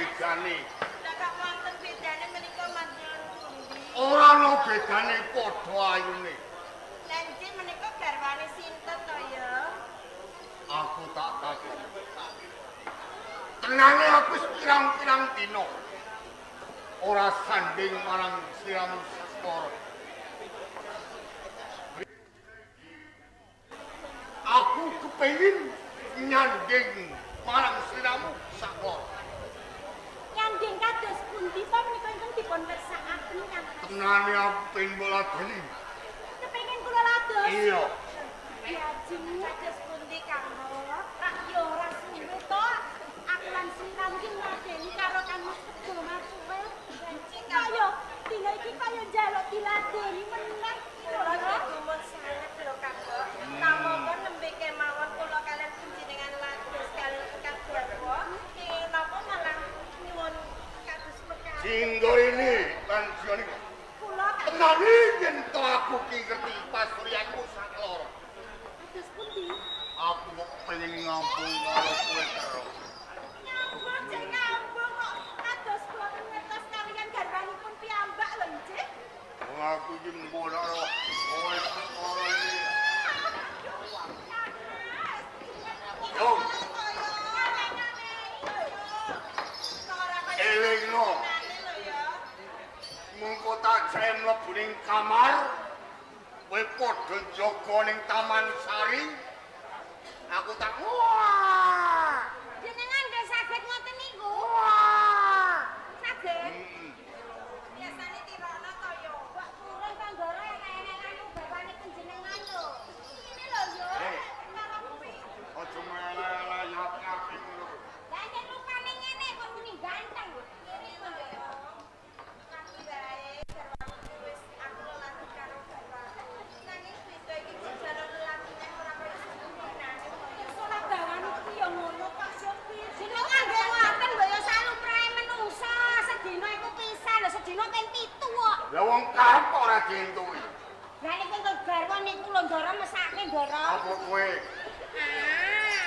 bedane. Lah kok wonten bedane menika mantulan pundi? Ora ana bedane padha ayune. Lah nggih menika garwane sinten to ya? Aku tak takon. Tenane aku wis pirang-pirang dina ora sanding marang sliramu saklara. Aku kepengin nyanding marang sliramu saklara. Nyanding kados pundi to menika ingkang dipun kersakaken Kang? Tenane aku pengin mladeni. Kepengin kula lados? Iya. Diajeng kados pundi Kang? Rak ya ora suwe to. Aku lan sliramu iki ngladeni karo Kang Mas Kebo Marsuwe. Kaya dina iki kaya njaluk diladeni meneh. Kula gumun sanget lho Kang. Namapa nembe kemawon kula kalian panjenengan lados kalian ingkang garwa. Kenging napa malah nyuwun kados perkara. Singgorene lan Joni. Kula tenane yen to aku ki ngerti pasuryanmu saklara. Kados pundi? Aku kok pengen ngambung karo kowe terus. Ngambung jek ngambung kok kados kula ngertos kalian garwanipun piyambak lho nggih. Wong aku iki mbono kowe saklara iki. Yo. Elingno. Mungko tak jae mlebu ning kamar, kowe padha njaga ning Taman Sari. Aku tak wah. Jenengan nggih saged ngoten niku? Saged. Biasane tirokno to yo. Kok turun to Ndoro enak-enakan garwane panjenengan lho. Ngene lho yo. Karo kuwi. Aja meleh-meleh nyap-nyapi ngono. Lah yen rupane ngene kok muni ganteng. Ngene lho yo. Kami bae garwaku wis aku lelaki karo garwaku. Nanging beda iki jajal lelakine ora kaya sepunane. Salah bawan iki ya ngono kok Sofi. Jenengan nggih ngoten mbok ya salumrahe menungsa sedina iku pisan lho sedina ping 7 kok. Lah wong karep kok ora dientuki. Lah niku engko garwa niku lho Ndoro mesake Ndoro. Apa kowe? Ah.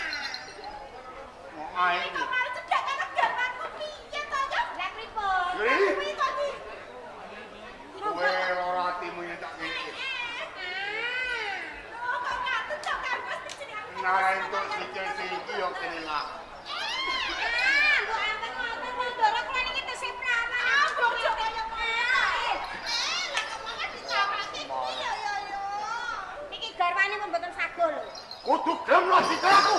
Mau ae. Kok malah cedhak karo garwaku piye to ya? Lah pripun? Kuwi to iki. Kowe lara atimu yen tak kene. Oh, kok ngaten to Kang Mas jenengan. Nah, entuk sikil iki ya kene lah. Ah, mbok ampun ngoten Ndoro kula niki tesih prawan. Ah, mbok aja kaya ngono. Eh, lah kok malah ditawake kuwi ya ya ya. Niki garwane pun mboten sago lho. Kudu gelem lah sikil aku.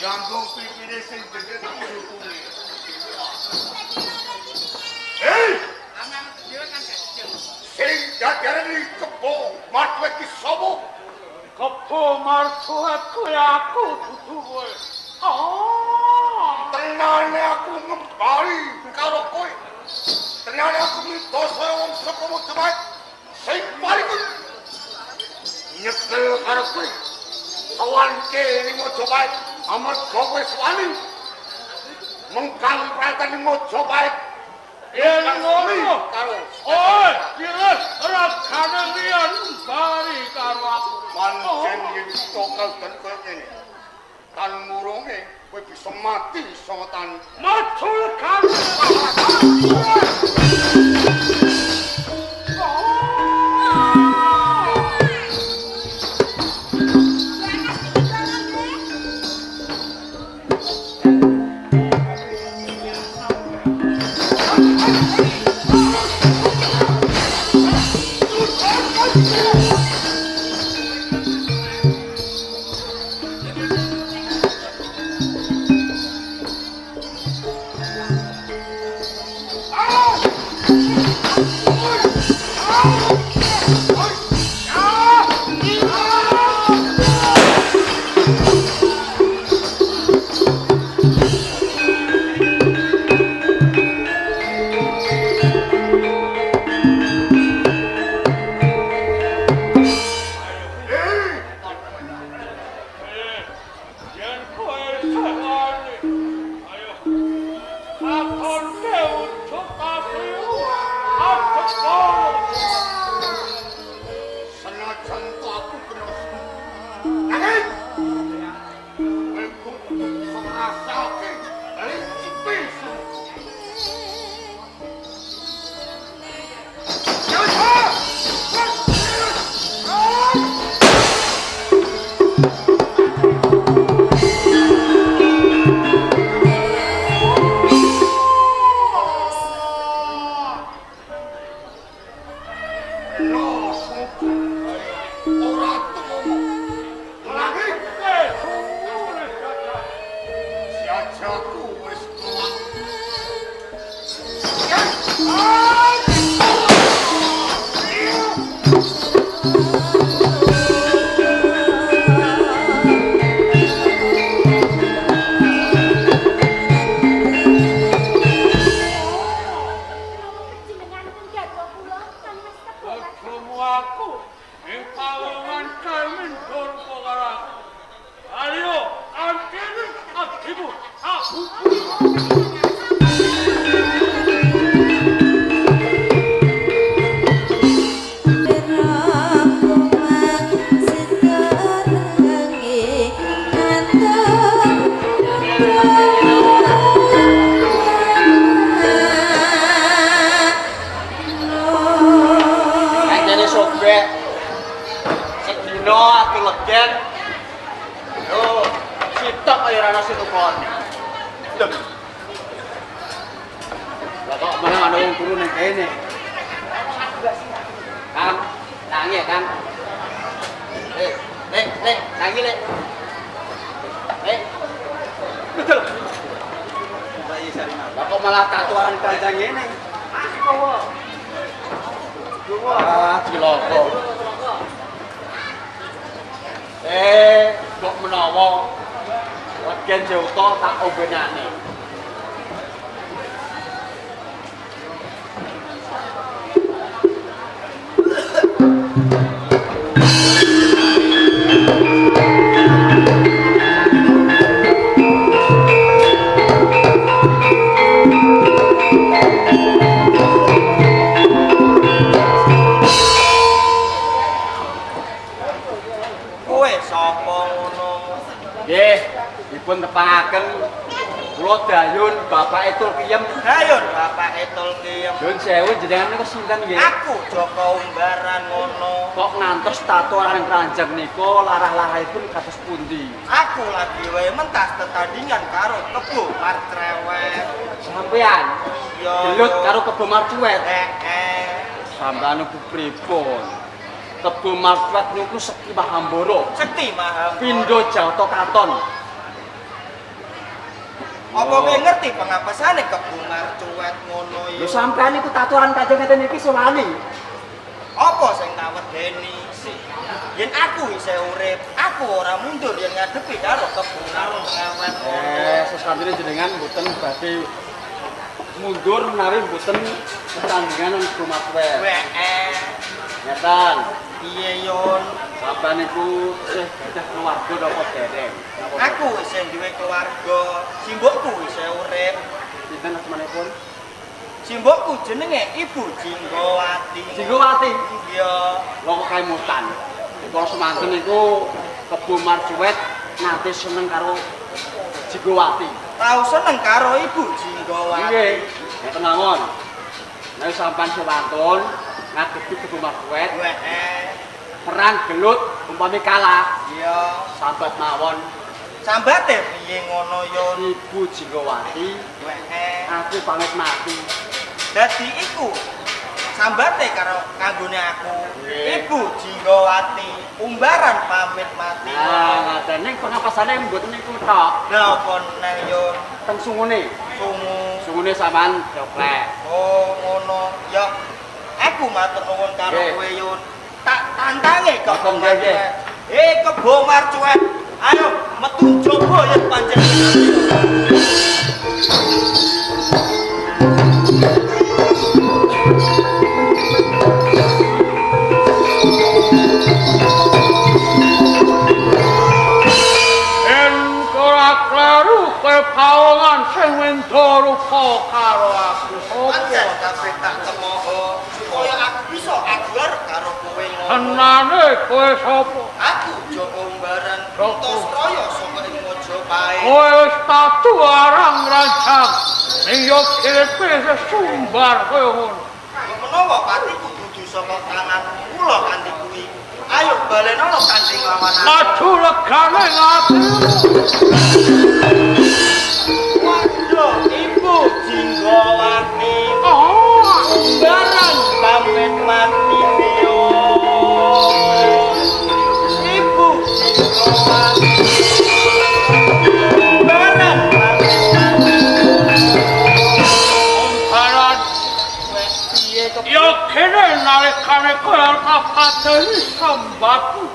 Nyambung pipine sing gedhe tak sukune. Hei! Sing dadarane kebo martuwe ki sapa? Kebo martuwe kuwi aku dudu kowe. Oh! Tenane aku ngembali karo kowe. Tenane aku minta saya wong saka Majapahit sing paling nyekel karo kowe. Sawanke ning Majapahit amarga wis wani mengkang pratan ning Majapahit. Yen ngono karo oi kira ragane liyan bari karo aku. Pancen yen tokal den koyo ngene. Tan murunge kowe bisa mati saka tan. Macul karo. Kebo Marcuwet niku sekti Mahambara. Sekti Mahambara. Pindha Jawata Katon. Apa kowe ngerti pengapesane Kebo Marcuwet ngono ya? Lho sampean niku tatuan kanjeng ngeten iki sewani. Apa sing tak wedeni? Yen aku isih urip, aku ora mundur yen ngadepi karo Kebo Marcuwet ngono. Sesantine jenengan mboten badhe mundur menawi mboten tetandingan nang Kebo Marcuwet. Heeh. Ngeten. Piye yon? Sampeyan niku isih gadah keluarga napa dereng? Aku isih duwe keluarga, simbokku isih urip. Sinten asmanipun? Simbokku jenenge Ibu Jinggowati. Jinggowati? Iya. Lho kok kemutan. Kala semanten niku Kebo Marcuwet nate seneng karo Jinggowati. Tau seneng karo Ibu Jinggowati. Nggih. Ngeten mawon. Nek sampean sewantun ngadepi Kebo Marcuwet. Heeh. Perang gelut umpami kalah. Iya. Sambat mawon. Sambate piye ngono yon? Ibu Jinggowati. Heeh. Aku pamit mati. Dadi iku sambate karo kanggone aku. Ibu Jinggowati umbaran pamit mati. Nah, ngaten ning pengapasane mboten niku tok. Lha apa neh yon? Teng sungune. Sungu. Sungune sampean doklek. Oh, ngono. Ya. Aku matur nuwun karo kowe Yun. Tak tantange Kebo Marcuwet. Kebo Marcuwet, ayo metu njaba yen panjenengan. Yen ora kleru kowe pawongan sing wenda rupa karo aku. Pancen kabeh tak temoho supaya aku bisa agar karo kowe ngono. Tenane kowe sapa? Aku Joko Umbaran, Antasraya saka ing Majapahit. Kowe wis tatu arang rancang. Ning yo kirepe sesumbar kaya ngono. Menawa patiku dudu saka tangan kula kanthi kuwi. Ayo balenono kanthi nglawan aku. Maju legane ngatimu. Waduh, Ibu Jinggawati. Oh, Umbaran pamit mati yo. Ibu Jinggawati. Umbaran pamit mati. Umbaran Wes piye kok? Ya kene nalikane kowe arep kapateni sambatu.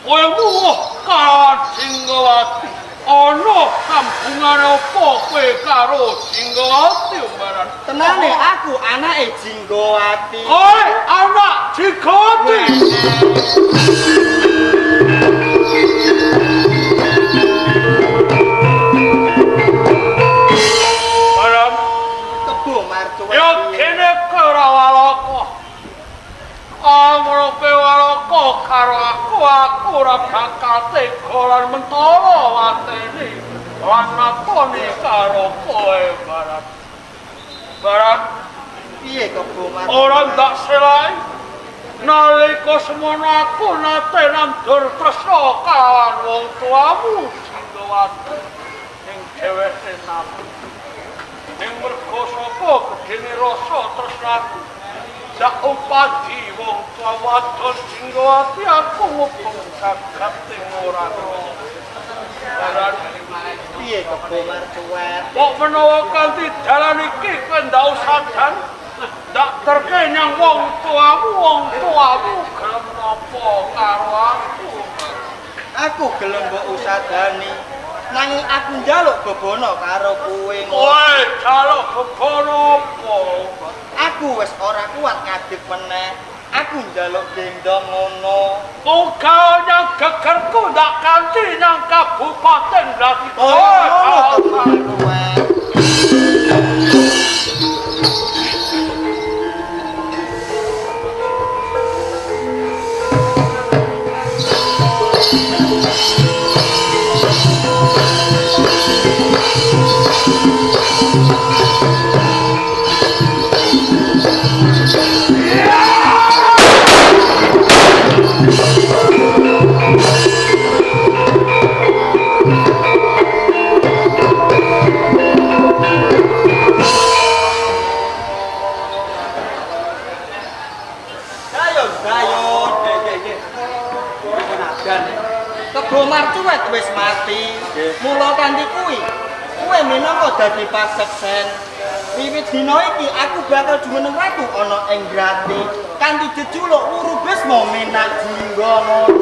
Kowe muwuh karo Jinggawati. Ana sambungane apa kowe karo Jinggawati Umbaran? Tenane aku anake Jinggawati. Kowe anak Jinggawati. Umbaran, Kebo Marcuwet. ya kene kowe ora walaka. Amrope walaka karo aku, aku ora bakal tega lan mentala watene lan natoni karo kowe Barat. Barat Piye Kebo Marcuwet? ora ndak selai. Nalika semono aku nate nandur tresna kalawan wong tuamu Jinggawati ing dheweke nabi. Ing merga saka gedene rasa tresnaku sak upadi wong tua wadon Jinggawati aku mubeng jagat ing ora. Barat Piye Kebo Marcuwet? kok menawa kanthi dalan iki kowe ndak usadan ndak terke nyang wong tuamu gelem napa karo aku. Aku gelem mbok usadani. Nanging aku njaluk bebono karo kowe. Kowe jaluk bebono apa? Aku wis ora kuat ngadeg meneh. Aku njaluk gendong ngono. Muga nyang gegerku ndak kanthi nyang kabupaten Blatiko. Oh, ngono Kebo Marcuwet. Dayon, dayon. Nggih, nggih. Kebo Marcuwet wis mati. Mula kanthi kuwi, kowe minangka dadi paseksen. Wiwit dina iki aku bakal jumeneng ratu ana ing Grati kanthi jejuluk Wuru Bisma Menak Jingga ngono.